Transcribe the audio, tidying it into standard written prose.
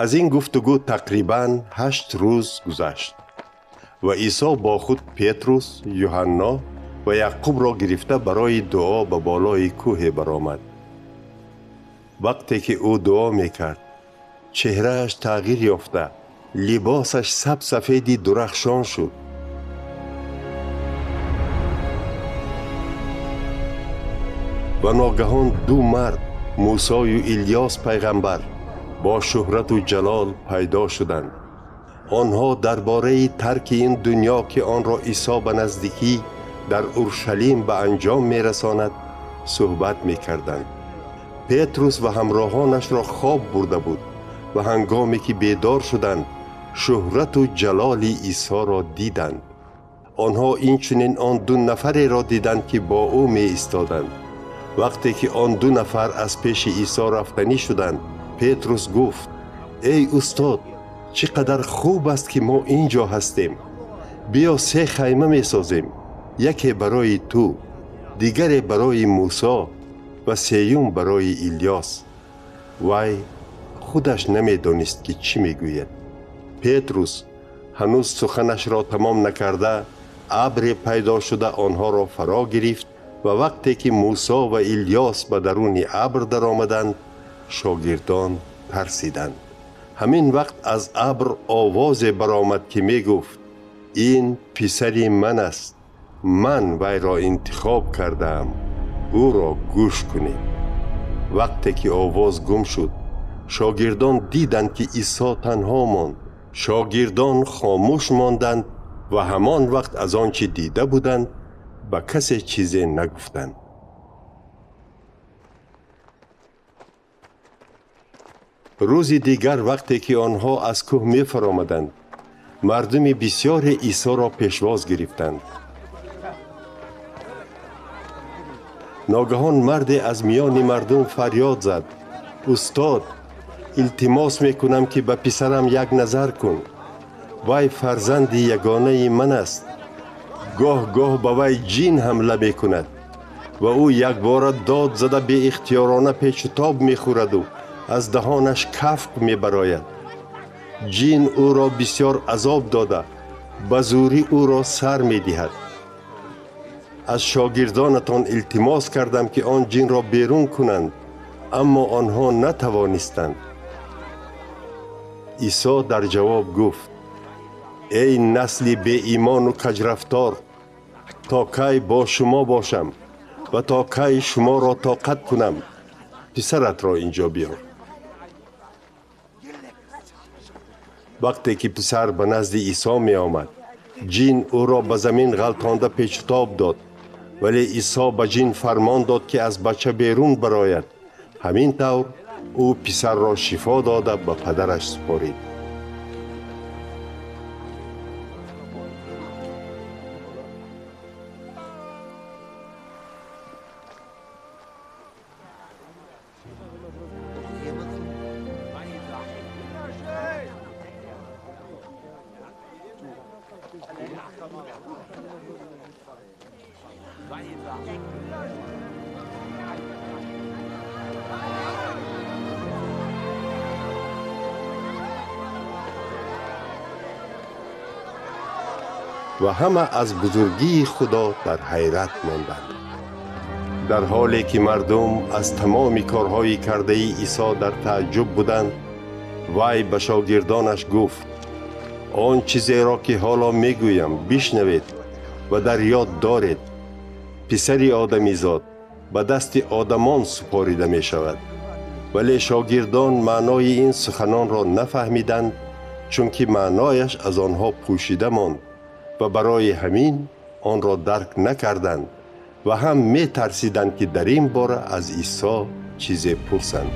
Аз ин гуфтугӯ тақрибан 8 рӯз гузашт ва Исо бо худ Петрус, Юҳанно ва Яъқубро гирифта барои дуо ба болои кӯҳе баромад. Вақте ки ӯ дуо мекард, чеҳрааш тағйир ёфта, либосаш сабсафеди дурахшон шуд. Ва ногаҳон ду мард, Мусою Илёс пайғамбар, бо шӯҳрату ҷалол пайдо шуданд. Онҳо дар бораи тарки ин дунё, ки онро Исо ба наздикӣ дар Уршалим ба анҷом мерасонад, суҳбат мекарданд. Петрус ва ҳамроҳонашро хоб бурда буд ва ҳангоме ки бедор шуданд, шӯҳрату ҷалоли Исоро диданд. Онҳо инчунин он ду нафареро диданд, ки бо ӯ меистоданд. Вақте ки он ду нафар аз пеши Исо рафтанӣ шуданд, Петрус гуфт: «Эй устод, чӣ қадар хуб аст, ки мо ин ҷо ҳастем. Биё се хайма месозем, яке барои ту, дигаре барои Мусо ва сеюм барои Илёс». Вай худаш намедонист, ки чӣ мегӯяд. Петрус ҳанӯз суханашро тамом накарда, абре пайдо шуда онҳоро фаро гирифт ва вақте ки Мусо ва Илёс ба даруни абр даромаданд, шогирдон тарсиданд. Ҳамин вақт аз абр овозе баромад, ки мегуфт: «Ин писари ман аст, ман вайро интихоб кардаам, ӯро гӯш кунед». Вақте ки овоз гум шуд, шогирдон диданд, ки Исо танҳо монд. Шогирдон хомӯш монданд ва ҳамон вақт аз он чӣ дида буданд ба касе чизе нагуфтанд. Рӯзи дигар вақте ки онҳо аз кӯҳ мефаромаданд, мардуми бисёре Исоро пешвоз гирифтанд. Ногаҳон марде аз миёни мардум фарёд зад: «Устод, илтимос мекунам, ки ба писарам як назар кун. Вай фарзанди ягонаи ман аст. Гоҳ-гоҳ ба вай ҷин ҳамла мекунад ва ӯ якбора дод зада беихтиёрона печутоб мехӯраду аз даҳонаш кафк мебарояд. Ҷин ӯро бисёр азоб дода, ба зӯрӣ ӯро сар медиҳад. Аз шогирдонатон илтимос кардам, ки он ҷинро берун кунанд, аммо онҳо натавонистанд». Исо дар ҷавоб гуфт: «Эй насли беимону каҷрафтор, то кай бо шумо бошам ва то кай шуморо тоқат кунам? Писаратро ин ҷо биёр». Вақте ки писар ба назди Исо меомад, ҷин ӯро ба замин ғалтонда печутоб дод, вале Исо ба ҷин фармон дод, ки аз бача берун барояд. Ҳамин тавр ӯ писарро шифо дода ба падараш супорид. Ва ҳама аз бузургии Худо дар ҳайрат монданд. Дар ҳоле ки мардум аз тамоми корҳои кардаи Исо дар тааҷҷуб буданд, вай ба шогирдонаш гуфт: «Он чизеро, ки ҳоло мегӯям, бишнавед ва дар ёд доред. Писари одамизод ба дасти одамон супорида мешавад». Вале шогирдон маънои ин суханонро нафаҳмиданд, чунки маънояш аз онҳо пӯшида монд ва барои ҳамин онро дарк накарданд ва ҳам метарсиданд, ки дар ин бора аз Исо чизе пурсанд.